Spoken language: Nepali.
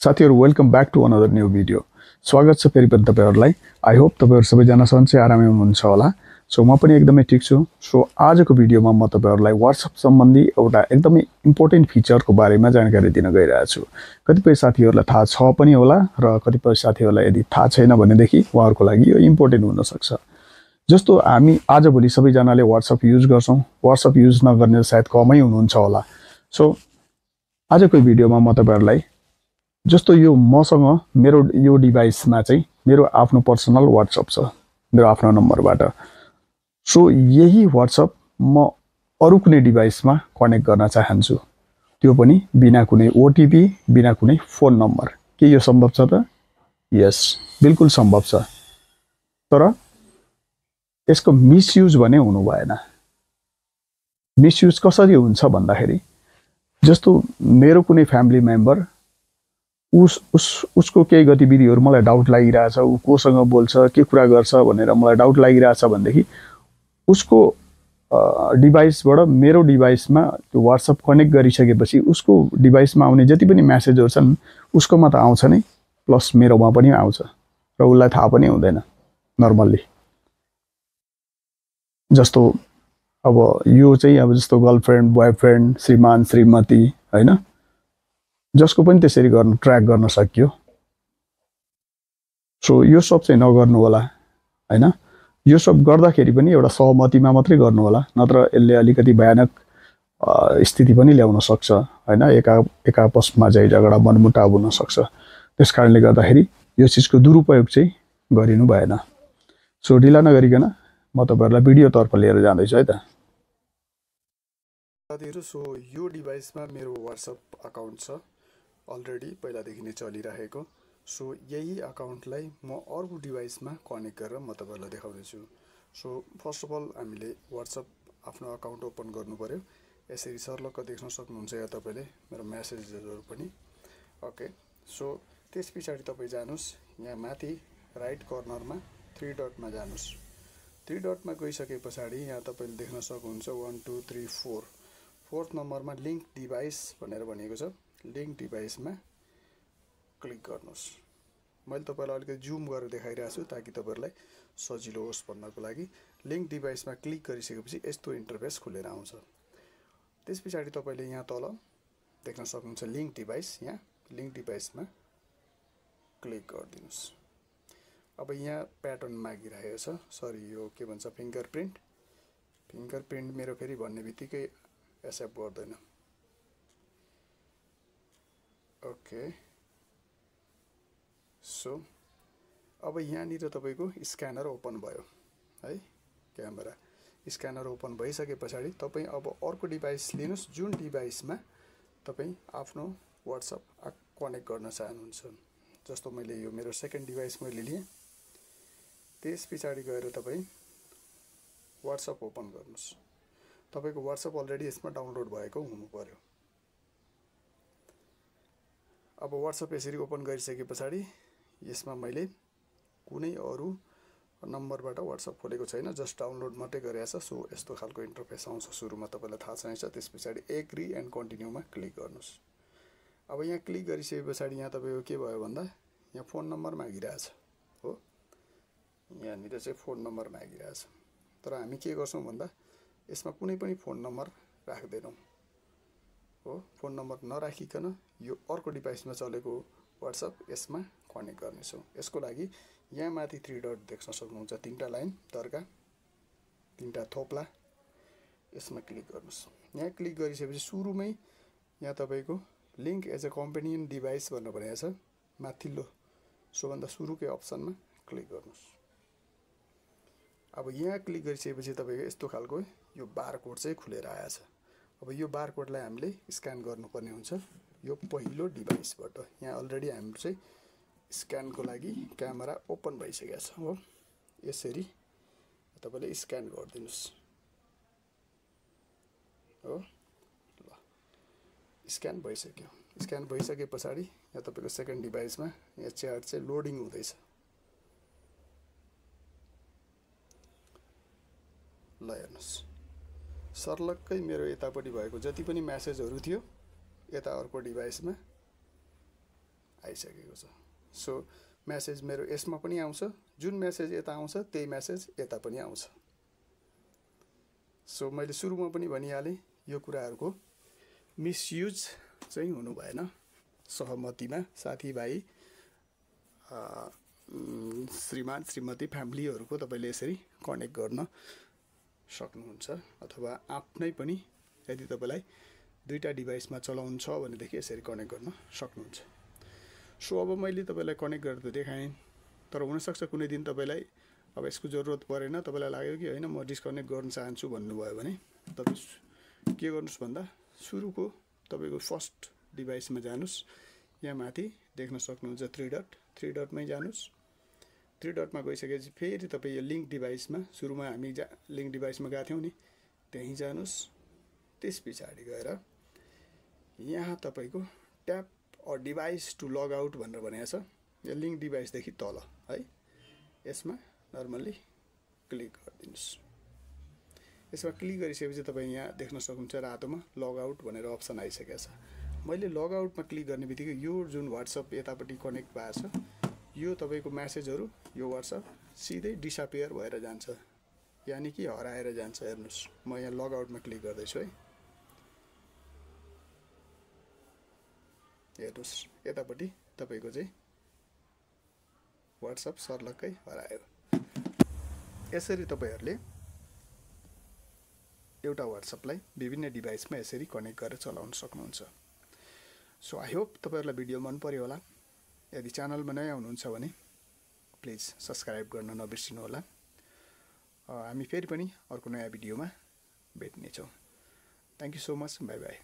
साथीहरु welcome back to another new video. स्वागत छ फेरि पनि तपाईहरुलाई। आई होप तपाईहरु सबैजना सन्चै आरामै हुनुहुन्छ होला। सो म पनि एकदमै ठीक छु। सो आजको भिडियोमा म तपाईहरुलाई WhatsApp सम्बन्धी एउटा एकदमै इम्पोर्टेन्ट फिचरको बारेमा जानकारी दिन गइरहेको छु। कतिपय साथीहरुलाई थाहा छ पनि होला र कतिपय साथीहरुलाई यदि थाहा छैन भनेदेखि उहाँहरुको लागि यो इम्पोर्टेन्ट हुन सक्छ। जस्तो हामी आजभोलि सबैजनाले WhatsApp युज गर्छौं। WhatsApp युज नगर्ने सायद कमै हुनुहुन्छ होला। सो आजको भिडियोमा म तपाईहरुलाई जस्तो यो मसँग मेरो यो डिभाइसमा चाहिँ मेरो आफ्नो पर्सनल WhatsApp छ, मेरो आफ्नो नम्बरबाट। सो यही WhatsApp म अरु कुनै डिभाइसमा कनेक्ट गर्न चाहन्छु, त्यो पनि बिना कुनै ओटीपी, बिना कुनै फोन नम्बर। के यो सम्भव छ त? यस, बिल्कुल सम्भव छ। तर यसको मिसयुज भने हुनु भएन। मिसयुज कसरी हुन्छ भन्दाखेरि जस्तो मेरो कुनै फ्यामिली मेम्बर उसको केही गतिविधिहरु मलाई डाउट लागिरहेछ, उ कोसँग बोल्छ, के कुरा गर्छ भनेर मलाई डाउट लागिरहेछ भनेदेखि उसको डिभाइसबाट मेरो डिभाइसमा त्यो WhatsApp कनेक्ट गरिसकेपछि उसको डिभाइसमा आउने जति पनि मेसेजहरु छन् उसकोमा त आउँछ नै, प्लस मेरोमा पनि आउँछ र उलाई थाहा पनि हुँदैन नर्मली। जस्तो अब यो चाहिँ अब जस्तो गर्लफ्रेन्ड, बोयफ्रेन्ड, श्रीमान, श्रीमती हैन, जसको पनि त्यसरी गर्न ट्र्याक गर्न सकियो। सो यो सब चाहिँ नगर्नु होला हैन। यो सब गर्दाखेरि पनि एउटा सहमतिमा मात्रै गर्नु होला, नत्र यसले अलिकति भयानक स्थिति पनि ल्याउन सक्छ हैन। एकाआपसमा चाहिँ झगडा मनमुटाव हुन सक्छ। त्यसकारणले गर्दाखेरि यो चीजको दुरुपयोग चाहिँ गरिनु भएन। सो ढिला नगरिकन म तपाईहरुलाई भिडियो तर्फ लिएर जाँदै छु है त। साथीहरु, सो यो डिभाइसमा मेरो WhatsApp अकाउन्ट छ अलरेडी पहिलादेखि नै चलिरहेको। सो यही अकाउन्टलाई म अर्को डिभाइसमा कनेक्ट गरेर म तपाईहरुलाई देखाउँदै छु। सो फर्स्ट अफ अल हामीले WhatsApp आफ्नो अकाउन्ट ओपन गर्नु पर्यो। यसरी सर्लक्क देख्न सक्नुहुन्छ यहाँ तपाईले मेरो मेसेजहरु पनि। ओके, सो त्यसपछि तपाई जानुस् यहाँ माथि राइट कर्नरमा 3 डटमा जानुस्। 3 डटमा गइसकेपछि यहाँ तपाईले देख्न सक्नुहुन्छ 1 2 3 4 फोर्थ नम्बरमा लिंक डिभाइस भनेर भनिएको छ। लिंक डिभाइसमा क्लिक गर्नुस्। मैले तपाईलाई अलिकति जुम गरेर देखाइरहेको छु ताकि तपाईहरुलाई सजिलो होस् भन्नको लागि। लिंक डिभाइसमा क्लिक गरिसकेपछि यस्तो इन्टरफेस खुलेर आउँछ। त्यसपछि तपाईले यहाँ तल देख्न सक्नुहुन्छ लिंक डिभाइस। यहाँ लिंक डिभाइसमा क्लिक गरिदिनुस्। अब यहाँ प्याटर्न मागिरहेको छ। सरी, यो के भन्छ फिंगरप्रिन्ट। फिंगरप्रिन्ट मेरो फेरि भन्ने बित्तिकै एक्सेप्ट गर्दैन। ओके, सो अब यहाँनिर तपाईको स्क्यानर ओपन भयो है। क्यामेरा स्क्यानर ओपन भइसकेपछि तपाई अब अर्को डिभाइस लिनुस् जुन डिभाइसमा तपाई आफ्नो WhatsApp कनेक्ट गर्न चाहनुहुन्छ। जस्तो मैले यो मेरो सेकेन्ड डिभाइस मैले लिए। त्यसपछि गएर तपाई WhatsApp ओपन गर्नुस्। तपाईको WhatsApp अलरेडी यसमा डाउनलोड भएको हुनु पर्यो। अब WhatsApp यसरी ओपन गरिसकेपछि यसमा मैले कुनै अरु नम्बरबाट WhatsApp खोलेको छैन, जस्ट डाउनलोड मात्रै गरेको छ। सो यस्तो खालको इन्टरफेस आउँछ। सुरुमा तपाईलाई थाहा छैन। त्यसपछि एग्री एन्ड कन्टिन्यूमा क्लिक गर्नुस्। अब यहाँ क्लिक गरिसकेपछि यहाँ तपाईको के भयो भन्दा यहाँ फोन नम्बर मागिरहेछ हो। यहाँनिर चाहिँ फोन नम्बर मागिरहेछ। तर हामी के गर्छौं भन्दा यसमा कुनै पनि फोन नम्बर राख्दैनौं हो। फोन नम्बर नराखिकन यो अर्को डिभाइसमा चलेको WhatsApp यसमा कनेक्ट गर्नेछौं। यसको लागि यहाँ माथि 3 डट देख्न सक्नुहुन्छ, 3टा लाइन तर्का, 3टा थोप्ला, यसमा क्लिक गर्नुस्। यहाँ क्लिक गरिसकेपछि सुरुमै यहाँ तपाईको link as a companion device भनेर भनेको छ माथिल्लो सबभन्दा सुरुकै अप्सनमा क्लिक गर्नुस्। अब यहाँ क्लिक गरिसकेपछि तपाईको यस्तो खालको यो बारकोड चाहिँ खुलेर आएछ। अब यो बारकोडलाई हामीले स्क्यान गर्नुपर्ने हुन्छ यो पहिलो डिभाइसबाट। यहाँ अलरेडी हाम्रो चाहिँ स्क्यानको लागि क्यामेरा ओपन भइसकेको छ हो। यसरी तपाईले स्क्यान गरिदिनुस् हो। ल, स्क्यान भइसक्यो। स्क्यान भइसकेपछि यहाँ तपाईको सेकेन्ड डिभाइसमा यहाँ च्याट चाहिँ लोडिङ हुँदैछ। ल हेर्नुस्, सर्लक्कै मेरो यतापट्टि भएको जति पनि मेसेजहरु थियो यता अर्को डिभाइसमा आइसकेको छ। सो मेसेज मेरो यसमा पनि आउँछ, जुन मेसेज यता आउँछ त्यही मेसेज यता पनि आउँछ। सो मैले सुरुमा पनि भनिहालेँ यो कुराहरूको मिसयुज चाहिँ हुनु भएन। सहमतिमा साथीभाइ, श्रीमान श्रीमती, फ्यामिलीहरूको तपाईँले यसरी कनेक्ट गर्न सक्नुहुन्छ। अथवा आफ्नै पनि यदि तपाईँलाई दुईटा डिभाइसमा चलाउनु छ भनेदेखि यसरी कनेक्ट गर्न सक्नुहुन्छ। सो अब मैले तपाईँलाई कनेक्ट गरेर देखाएँ, तर हुनसक्छ कुनै दिन तपाईँलाई अब यसको जरुरत परेन, तपाईँलाई लाग्यो कि होइन म डिस्कनेक्ट गर्न चाहन्छु भन्नुभयो भने तपाईँ के गर्नुहोस् भन्दा सुरुको तपाईँको फर्स्ट डिभाइसमा जानुहोस्। यहाँ माथि देख्न सक्नुहुन्छ थ्री डटमै जानुहोस्। थ्री डटमा गइसकेपछि फेरि तपाईँ यो लिङ्क डिभाइसमा, सुरुमा हामी लिङ्क डिभाइसमा गएको थियौँ नि, त्यहीँ जानुहोस्। त्यस पछाडि गएर यहाँ तपाईँको tap a device to log out भनेर भनेको छ। यो लिङ्क डिभाइसदेखि तल है, यसमा नर्मल्ली क्लिक गरिदिनुहोस्। यसमा क्लिक गरिसकेपछि तपाईँ यहाँ देख्न सक्नुहुन्छ रातोमा लग आउट भनेर अप्सन आइसकेको छ। मैले लग आउटमा क्लिक गर्ने बित्तिकै यो जुन वाट्सएप यतापट्टि कनेक्ट भएको छ, यो तपाईँको म्यासेजहरू यो वाट्सएप सिधै डिसअपियर भएर जान्छ, यानि कि हराएर जान्छ। हेर्नुहोस्, म यहाँ लग आउटमा क्लिक गर्दैछु है, हेर्नुहोस् यतापट्टि तपाईँको चाहिँ वाट्सएप सर्लक्कै हरायो। यसरी तपाईँहरूले एउटा वाट्सएपलाई विभिन्न डिभाइसमा यसरी कनेक्ट गरेर चलाउन सक्नुहुन्छ। सो आई होप तपाईँहरूलाई भिडियो मन पर्यो होला। यदि च्यानलमा नयाँ हुनुहुन्छ भने प्लिज सब्सक्राइब गर्न नबिर्सिनु होला। हामी फेरि पनि अर्को नयाँ भिडियोमा भेट्नेछौँ। Thank you so much, bye by.